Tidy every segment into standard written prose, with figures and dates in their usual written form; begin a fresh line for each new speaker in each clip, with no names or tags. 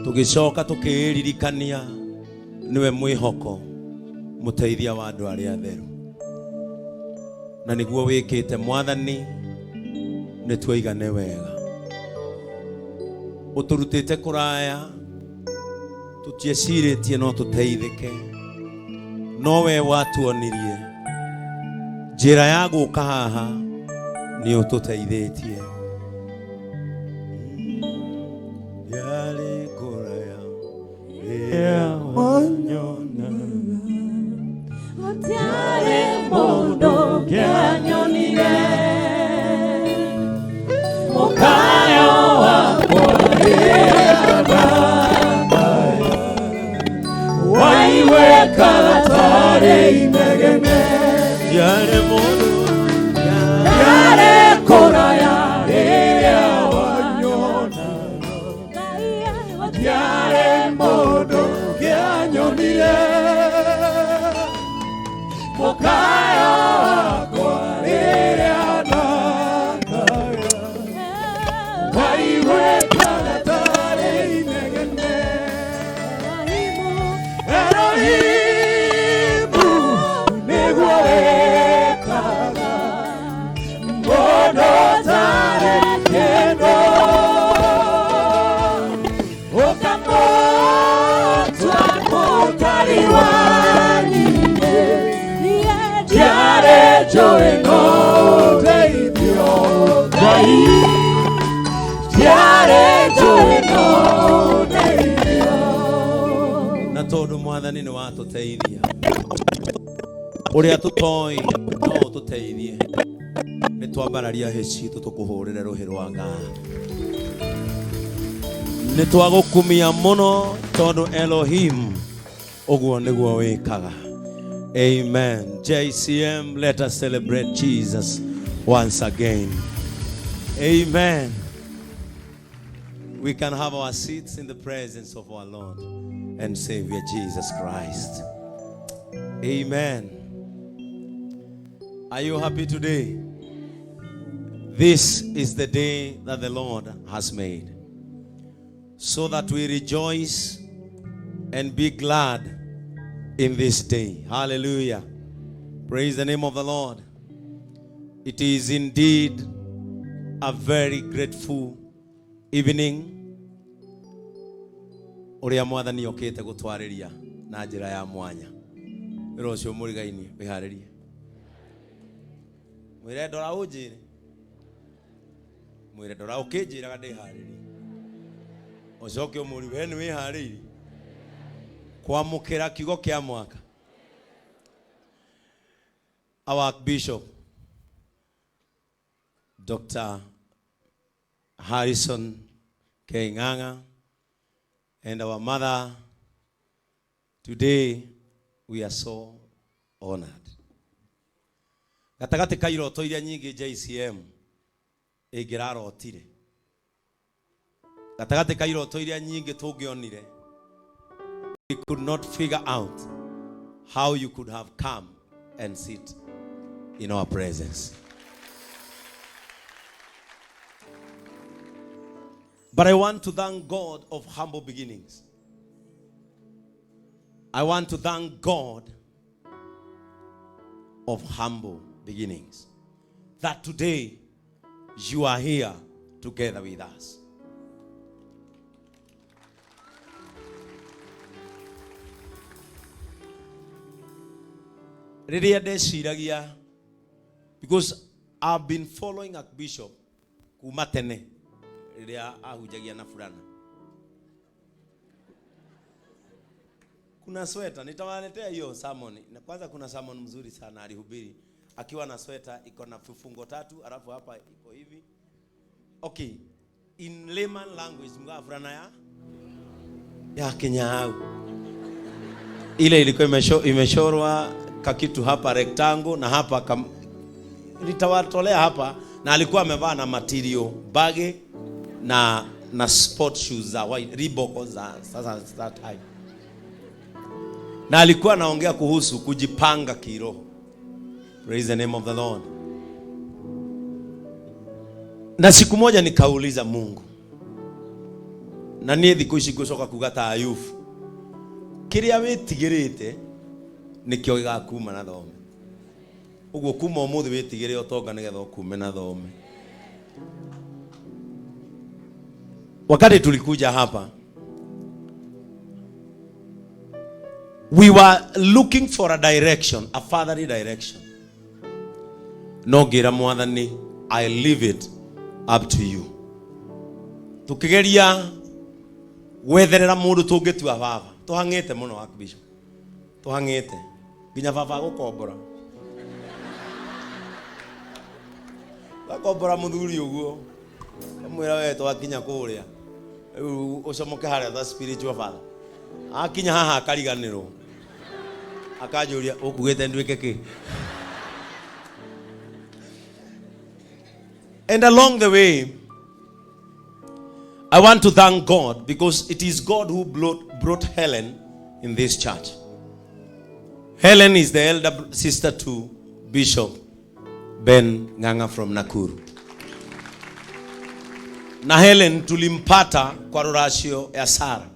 Tũgĩcoka tũkĩĩririkania nĩwe mwĩhoko mũteithia wa andũ arĩa atheru, na nĩguo wĩkĩte Mwathani, nĩ tuoigane wega. Ũtũrutĩte kũraya, tũtiecirĩtie no tũteithĩke, no we watuonirie njĩra ya gũka haha, nĩ ũtũteithĩtie. Yarĩ kũraya rĩrĩa wanyonaga.
Gũtiarĩ mũndũ ũngĩanyonire. Mũkayo wakwa rĩrĩa ndakaya, waiguĩkaga tarĩ inegene.
Yarĩ mũndũ
Yarĩ kũraya rĩrĩa wanyonaga. Gũtiarĩ mũndũ ũngĩanyonire. Mũkayo wakwa rĩrĩa ndakaya, waiguĩkaga tarĩ inegene. Elohimu nĩguo wĩkaga mũndũ ũtarĩ kĩndũ, ũkamũtua mũtari wa nyingĩ. Ndiarĩ njũĩ no ũteithio Ngai, ndiarĩ njũĩ no ũteithio.
Na tondũ Mwathani nĩ watũteithia ũrĩa tũtoĩ no ũtũteithie, nĩ twambararia hĩ citũ tũkũhũrĩre rũhĩ rwa ngatho. Nĩ twagũkumia mũno tondũ Elohim ũguo nĩguo wĩkaga. Amen. JCM, let us celebrate Jesus once again. Amen. We can have our seats in the presence of our Lord and Savior Jesus Christ. Amen. Are you happy today? This is the day that the Lord has made, so that we rejoice and be glad in this day. Hallelujah. Praise the name of the Lord. It is indeed a very grateful evening ũrĩa Mwathani okĩte gũtwarĩria na njĩra ya mwanya. Wĩra ũcio mũrigaini wĩharĩrie, mwĩre ndora ũnjĩre, mwĩre ndora ũkĩnjĩraga ndĩharĩrie, ũcoke ũmũri we nĩ wĩharĩirie kwamũkĩra kiugo kĩa mwaka. Our Bishop Dr. Harrison K. Ng'ang'a and our mother, today we are so honored. Gatagatĩ ka iroto iria nyingĩ JCM ĩngĩrarotire, gatagatĩ ka iroto iria nyingĩ tũngĩonire, we could not figure out how you could have come and sit in our presence. But I want to thank God of humble beginnings. I want to thank God of humble beginnings that today you are here together with us. Rĩrĩa ndeciragia, because I've been following Archbishop kuma tene rĩrĩa ahunjagia na burana, kuna sweta, nitawaletea hiyo sermon. Na kwanza kuna sermon mzuri sana alihubiri akiwa na sweta iko na vifungo tatu, alafu hapa iko hivi. Okay, in layman language, mga fulana ya Kinyau ile ilikuwa imechorwa kakitu hapa rectangle na hapa nitawatolea hapa, na alikuwa amevaa na material bag na sport shoes za white Reebok za sasa that time, na alikuwa anaongea kuhusu kujipanga kiroho. Praise the name of the Lord. Na siku moja nikauliza Mungu, Na niĩ thikũ ici ngũcoka kuga ta Ayubu, kĩrĩa wĩtigĩrĩte nĩkĩo gĩgakuma na thome. Ũguo kuma ũmũthĩ wĩtigĩre ũtonga nĩgetha ũkume na thome. Wakati tulikuja hapa, we were looking for a direction, a fatherly direction. No ngĩra Mwathani, I leave it up to you. Tukigeria gwetherera mũndũ tũngĩtua baba. Tũhang'ĩte mũno Archbishop. Tũhang'ĩte nginya baba gũkombora. Gakombora mũthuri ũguo. Kamwĩra we twakinya kũrĩa. Rĩu ũcomoke harĩa ta spiritual father. Akinya haha akariganĩrwo. Akanjũria ũkugĩte nduĩke kĩ? And along the way, I want to thank God because it is God who brought Helen in this church. Helen is the elder sister to Bishop Ben Nganga from Nakuru. Na Helen tulimpata kwa ruracio ya Sara.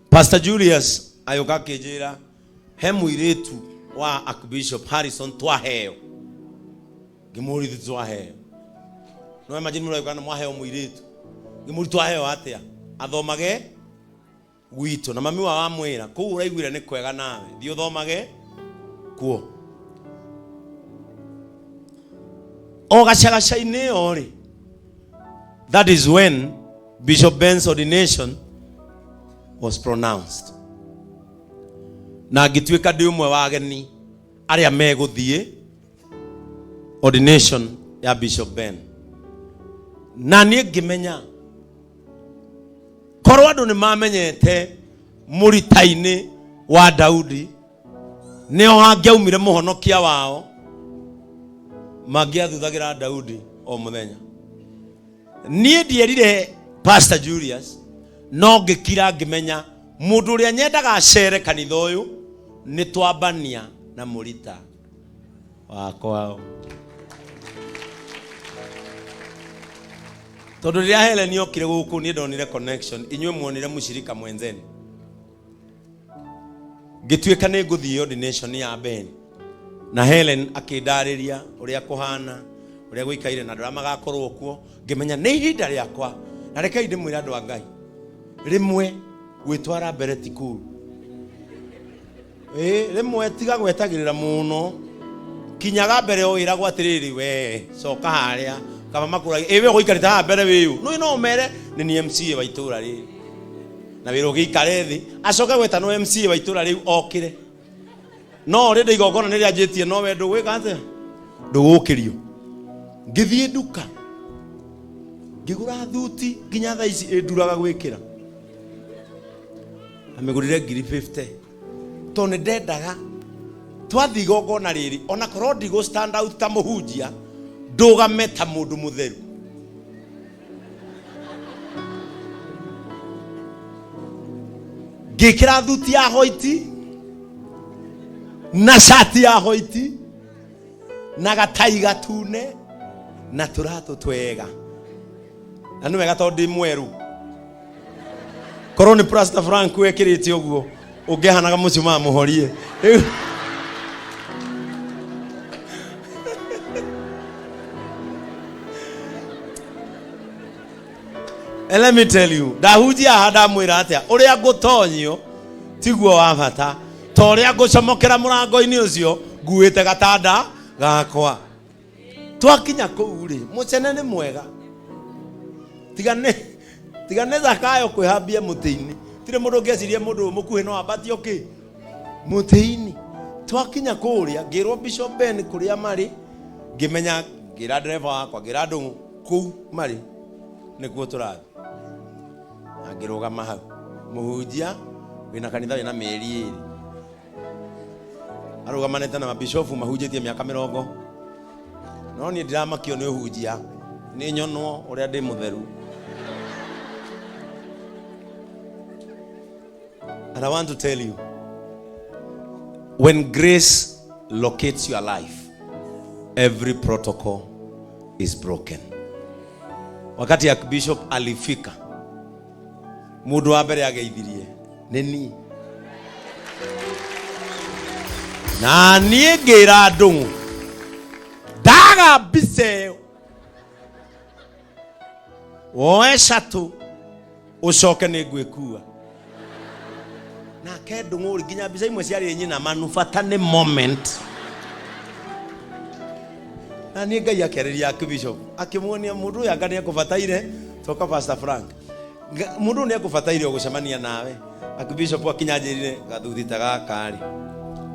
Pastor Julius ayoka akĩnjĩra he mũirĩtu wa Archbishop Harrison twaheo. Ngĩmũũria twaheo. No imagine mũrauga kana mwaheo mũirĩtu. Ngĩmũũria twaheo atĩa? Athomage gwitũ. Na mami wao amwĩra kũu ũraiguire nĩ kwega nawe, thiĩ ũthomage kuo. O gacagaca-inĩ ĩyo rĩ, that is when Bishop Ben's ordination was pronounced. Na ngĩtuĩka ndĩ ũmwe wa ageni arĩa megũthiĩ ordination ya Bishop Ben. Na niĩ ngĩmenya korwo andũ nĩ mamenyete mũrita-inĩ wa Daudi nĩho hangĩaumire mũhonokia wao, mangĩathuthagĩra Daudi o mũthenya. Niĩ ndierire Pastor Julius, no ngĩkira ngĩmenya mũndũ ũrĩa nyendaga acere kanitha ũyũ nĩ twambania na mũrita wa kwao. Tondũ rĩrĩa Helen okire gũkũ niĩ ndonire connection, inyuĩ muonire mũcirika mwenzeni. Ngĩtuĩka nĩ ngũthiĩ ordination ya Ben. Na Helen akĩndarĩria ũrĩa kũhana, ũrĩa gũikaire na andũ arĩa magakorwo kuo. Ngĩmenya nĩ ihinda rĩakwa. Na rekei ndĩmwĩre andũ a Ngai, rĩmwe gwĩtwara mbere ti kũũru. Rĩmwe tiga gwetagĩrĩra mũno, kinyaga mbere o wĩragwo atĩrĩrĩ, we coka harĩa kaba makũragia, we ũgũikarĩte haha mbere wĩyũ. Nũĩ no ũmere nĩ niĩ MCA wa itũũra rĩrĩ. Na wĩra ũgĩikare thĩ, acoke gwĩtanwo MCA wa itũũra rĩu okĩre. No rĩndĩ igongona nĩ rĩanjĩtie, no we ndũgwĩka atĩa? Ndũgũkĩrio. Ngĩthiĩ nduka, ngĩgũra thuti nginya thaa ici ĩnduraga gwĩkĩra. Amĩgũrire ngiri 50. Tondũ nĩ ndendaga twathiĩ igongona rĩrĩ, ona korwo ndigũ stand out ta mũhunjia, ndũgame ta mũndũ mũtheru. Ngĩkĩra thuti ya hoiti na cati ya hoiti na gatai gatune na tũratũ twega. Na nĩ wega tondũ ndĩ mwerũ. Korwo nĩ Pastor Frank wekĩrĩte ũguo, ũngĩahanaga mũcumaa mũhorie. Rĩu And let me tell you, ndahunjia haha ndamwĩra atĩa, ũrĩa ngũtonyio tiguo wa bata, ta ũrĩa ngũcomokera mũrango-inĩ ũcio nguĩte gatanda gakwa. Twakinya kũu rĩ, mũcene nĩ mwega. Tiga nĩ Zakayo kwĩhambia mũtĩ-inĩ. Tirĩ mũndũ ũngĩeciria mũndũ ũyũ mũkuhĩ no ambatio kĩ? Mũtĩ-inĩ. Twakinya kũrĩa, ngĩrwo Bishop Ben kũrĩa marĩ, ngĩmenya, ngĩra ndereba wakwa, ngĩra Ndũng'ũ, kũu marĩ nĩkuo tũrathiĩ. Na ngĩrũgama hau. Mũhunjia wĩna kanitha wĩna mĩeri ĩrĩ. Arũgamanĩte na mabishofu mahunjĩtie mĩaka mĩrongo. No niĩ ndiramakio nĩ ũhunjia, nĩ nyonwo ũrĩa ndĩ mũtheru. And I want to tell you, when grace locates your life, every protocol is broken. Wakati Archbishop alifika, Mundu wa mbere ageithirie nĩ niĩ. Na niĩ ngĩra Ndũng'ũ ndaga mbica ĩyo woe catũ ũcoke nĩ ngwĩkua. Nake Ndũng'ũ rĩ, nginya mbica imwe ciarĩ nyina manu, bata nĩ moment. Na niĩ Ngai akĩarĩria Archbishop akĩmuonia mũndũ ũyũ anga nĩ ekũbataire, toka Pastor Frank, mũndũ ũyũ nĩ ekũbataire gũcemania nawe. Archbishop akinya anjĩrire gathuthi ta gaka rĩ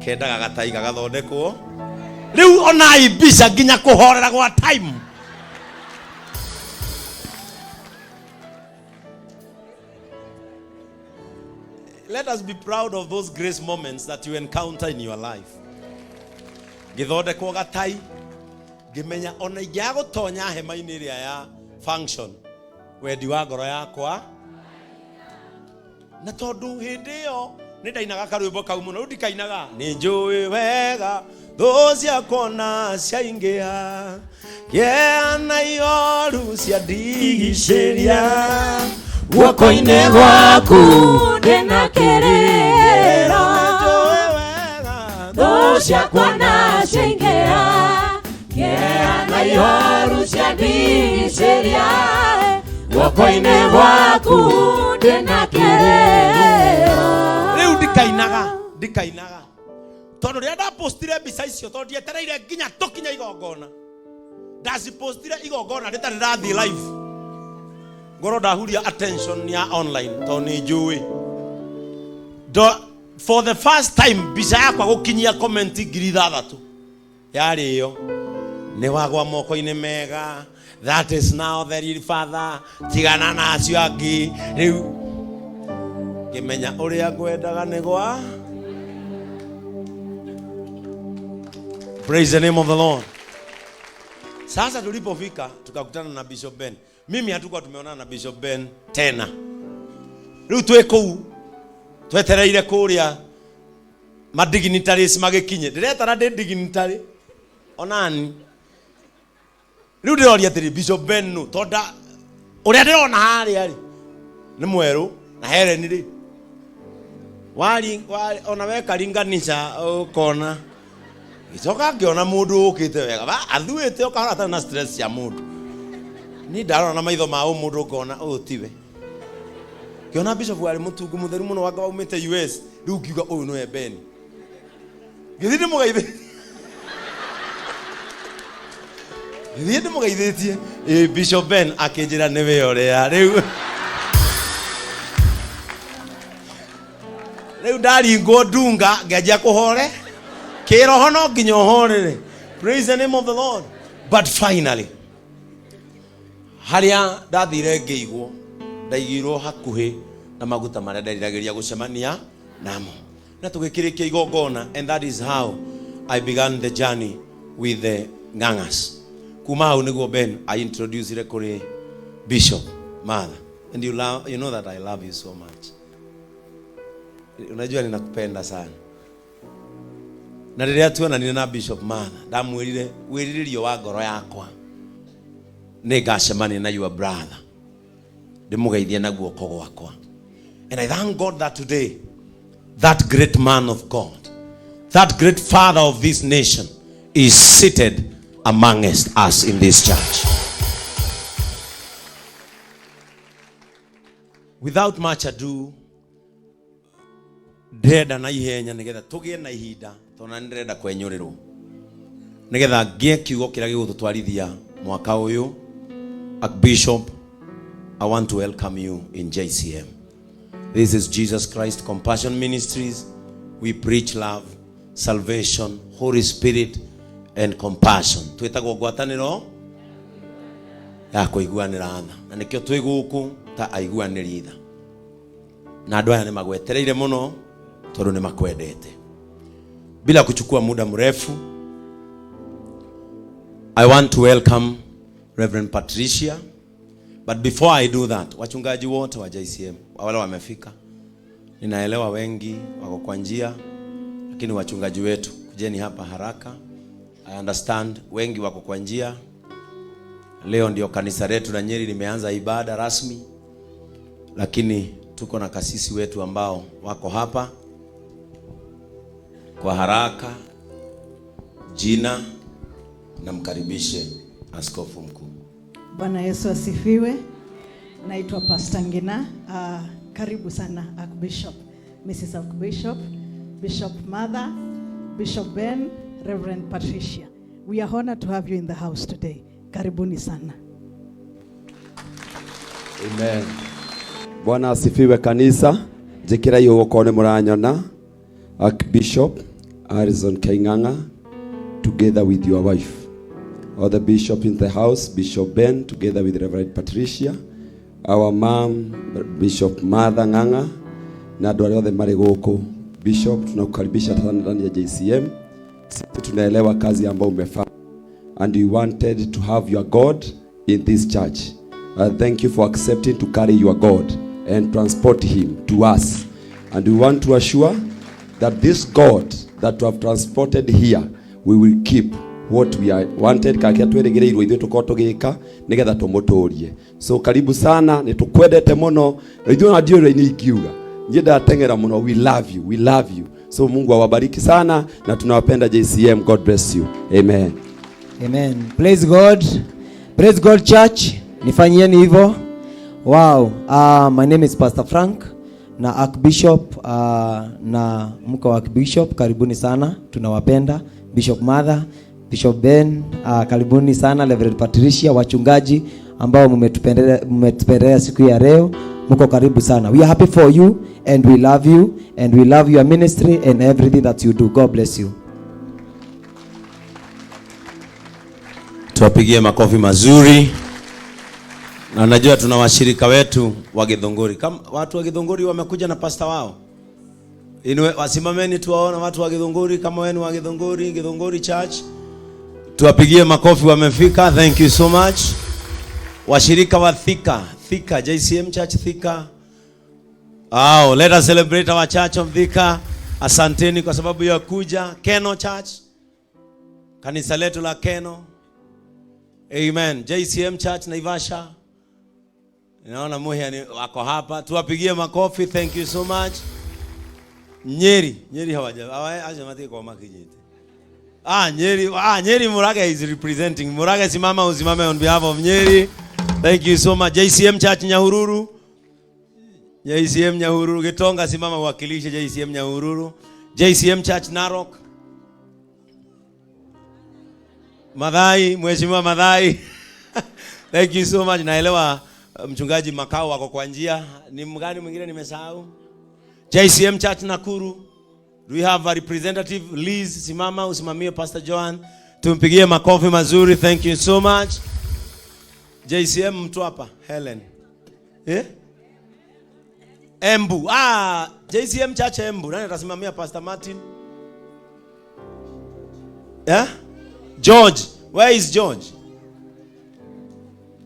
kendaga gatai gagathondekwo. Rĩu onai mbica nginya kũhorera gwa time. Let us be proud of those grace moments that you encounter in your life. Ngĩthondekwo gatai, ngĩmenya ona ingĩaga gũtonya hema-inĩ ĩrĩa ya function, wendi wa ngoro yakwa. Na tondũ hĩndĩ ĩyo nĩ ndainaga karwĩmbo kau mũno, rĩu ndikainaga. Nĩ njũĩ wega thũ ciakwa ona ciaingĩha, kĩeha na ihoru ciandigicĩria,
Guoko-inĩ gwaku ndĩna kĩrĩro.
Nĩ njũĩ wega
Thũ ciakwa na ciaingĩha, kĩeha na ihoru ciandigicĩria, guoko-inĩ gwaku ndĩna kĩrĩro.
Rĩu ndikainaga tondũ rĩrĩa ndapostire mbica icio, tondũ ndietereire nginya tũkinye igongona, ndacipostire igongona rĩtarĩ rĩrathiĩ live, ngorwo ndahuria attention ya online tondũ nĩ njũĩ. For the first time mbica yakwa gũkinyia comment 6,000 yarĩ ĩyo, nĩ wagwa moko-inĩ mega, that is now the real father, tigana na acio angĩ. Rĩu ngĩmenya ũrĩa ngwendaga nĩ gwa. Praise the name of the Lord. Sasa tulipofika tukakutana na Bishop Ben. Mimi hatukuwa tumeonana na Bishop Ben tena. Rĩu twĩ kũu twetereire kũrĩa madignitaries magĩkinye, ndĩretara ndĩ dignitary onani. Rĩu ndĩroria atĩrĩ, Bishop Ben nũ? Tonda ũrĩa ndĩrona harĩa rĩ nĩ mwerũ na Helen rĩ wari, wari ona wekaringanisha ũkona gĩcoka ngĩona mũndũ ũkĩte wega athuĩte ũkahora atarĩ na stress cia mũndũ. Niĩ ndarora na maitho ma ũmũndũ ngona ũyũ tiwe. Ngĩona Bishop warĩ mũtungu mũtheru mũno wanga waumĩte US. Rĩu ngiuga ũyũ nĩwe Ben. Ngĩthiĩ ndĩmũgeithĩtie, ngĩthiĩ ndĩmũgeithĩtie, ĩ Bishop Ben akĩnjĩra nĩwe ũrĩa. Rĩu ndaringwo ndunga ngĩanjia kũhore kĩroho, no nginya ũhorere. Praise the name of the Lord. But finally harĩa ndathire ngĩigwo, ndaigirwo hakuhĩ na maguta marĩa nderiragĩria gũcemania namo, na tũgĩkĩrĩkia igongona, and that is how I began the journey with the Ng'ang'as. Kuma hau nĩguo Ben I introduced kũrĩ Bishop Martha. And you, love, you know that I love you so much. Unajua ninakupenda sana. Na rĩrĩa tuonanire na Bishop Martha, ndamwĩrire wĩrirĩrio wa ngoro yakwa nĩ ngacemania na your brother, ndĩmũgeithie na guoko gwakwa. And I thank God that today that great man of God, that great father of this nation, is seated amongst us in this church. Without much ado, ndĩrenda na ihenya nĩgetha tũgĩe na ihinda, tondũ na nĩ ndĩrenda kwenyũrĩrwo nĩgetha ngĩe kiugo kĩrĩa gĩgũtũtwarithia mwaka ũyũ. Archbishop, I want to welcome you in JCM. This is Jesus Christ Compassion Ministries. We preach love, salvation, Holy Spirit and compassion. Twĩtagwo ngwatanĩro ya kũiguanĩra tha, na nĩkĩo twĩ gũkũ ta aiguanĩri tha, na andũ aya nĩ magwetereire mũno tondũ nĩ makwendete. Bila kuchukua muda mrefu, I want to welcome Reverend Patricia. But before I do that, wachungaji wote wa JCM wale wamefika, ninaelewa wengi wako kwa njia, lakini wachungaji wetu kujeni hapa haraka. I understand wengi wako kwa njia. Leo ndio kanisa letu la Nyeri limeanza ibada rasmi, lakini Tuko na kasisi wetu ambao wako hapa. Kwa haraka, jina namkaribishe askofu mkuu.
Bwana Yesu asifiwe. Naitwa Pastor Ngina. Karibu sana Archbishop, Mrs. Archbishop, Bishop Mother, Bishop Ben, Reverend Patricia. We are honored to have you in the house today. Karibuni sana.
Amen. Bwana asifiwe kanisa. Njikira iyo gukorwo nĩ mũranyona. Archbishop Harrison Kaing'ang'a together with your wife. All the bishop in the house, Bishop Ben together with Reverend Patricia, our mom Bishop Martha Ng'ang'a na andũ arĩa othe marĩ gũkũ. Bishop, tunakukaribisha sana ndani ya JCM. Sisi tunaelewa kazi ambayo umefanya and we wanted to have your God in this church. Thank you for accepting to carry your God and transport him to us. And we want to assure that this God that we have transported here, we will keep what we are wanted kakia twĩrĩgĩrĩirwo ithuĩ tũkorwo tũgĩka nĩgetha tũmũtũrie. So karibu sana, nĩ tũkwendete mũno na ithuĩ ona ndiũĩ ũrĩa ingiuga niĩ ndateng'era mũno. We love you, we love you. So Mungu awabariki sana na tunawapenda JCM. God bless you, amen.
Amen. Praise God. Praise God, church. Nifanyieni hivyo. Wow. My name is Pastor Frank na Archbishop na mke wa Archbishop, karibuni sana. Tunawapenda. Bishop Mother, Bishop Ben, karibuni sana. Reverend Patricia, wachungaji ambao mmetupendelea siku ya leo. Mko karibu sana. We are happy for you and we love you and we love your ministry and everything that you do. God bless you.
Tuwapigie makofi mazuri. Na najua tuna washirika wetu wa Githunguri. Kama watu wa Githunguri wamekuja na pasta wao. Inue, wasimameni tuwaone watu wa Githunguri kama wenu wa Githunguri, Githunguri Church. Tuwapigie makofi wamefika. Thank you so much. Washirika wa Thika, Thika JCM Church Thika. Oh, let us celebrate our church of Thika. Asanteni kwa sababu ya kuja. Keno Church. Kanisa letu la Keno. Amen. JCM Church Naivasha. Naona Muhia ni wako hapa. Tuwapigie makofi. Thank you so much. Nyeri, Nyeri hawaja. Hawaja matike kwa makinyite. Ah, Nyeri, ah, Nyeri Murage is representing. Murage, simama usimame on behalf of Nyeri. Thank you so much. JCM Church Nyahururu. JCM Nyahururu. Gitonga, simama uwakilishe JCM Nyahururu. JCM Church Narok. Madhai, Mheshimiwa Madhai. Thank you so much. Naelewa mchungaji Makao wako kwa njia. Ni mgani mwingine nimesahau? JCM Church Nakuru. Do we have a representative? Liz, simama usimamie Pastor Joan. Tumpigie makofi mazuri. Thank you so much. JCM Mtwapa, Helen. Eh? Embu. Ah, JCM Church Embu. Nani atasimamia Pastor Martin? Yeah? George. Where is George?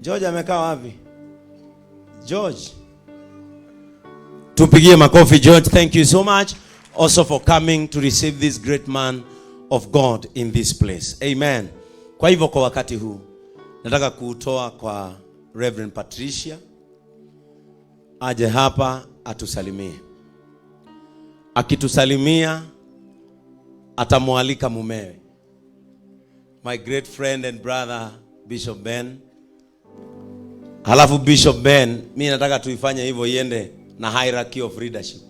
George amekaa wapi? George. Tumpigie makofi George. Thank you so much also for coming to receive this great man of God in this place. Amen. Kwa hivyo kwa wakati huu nataka kuutoa kwa Reverend Patricia aje hapa atusalimie. Akitusalimia atamwalika mumewe, my great friend and brother Bishop Ben. Halafu Bishop Ben, mi nataka tuifanye hivyo iende na hierarchy of leadership.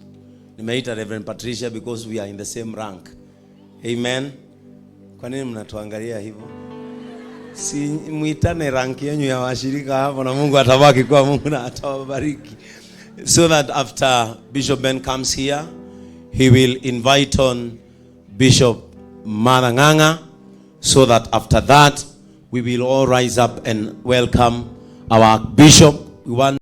Nimeita Reverend Patricia because we are in the same rank. Amen. Kwa nini mnatuangalia hivyo? Si muitane rank yenu ya washirika hapo na Mungu atabaki kwa Mungu na atawabariki. So that after Bishop Ben comes here, he will invite on Bishop Martha Ng'ang'a, so that after that we will all rise up and welcome our bishop. We want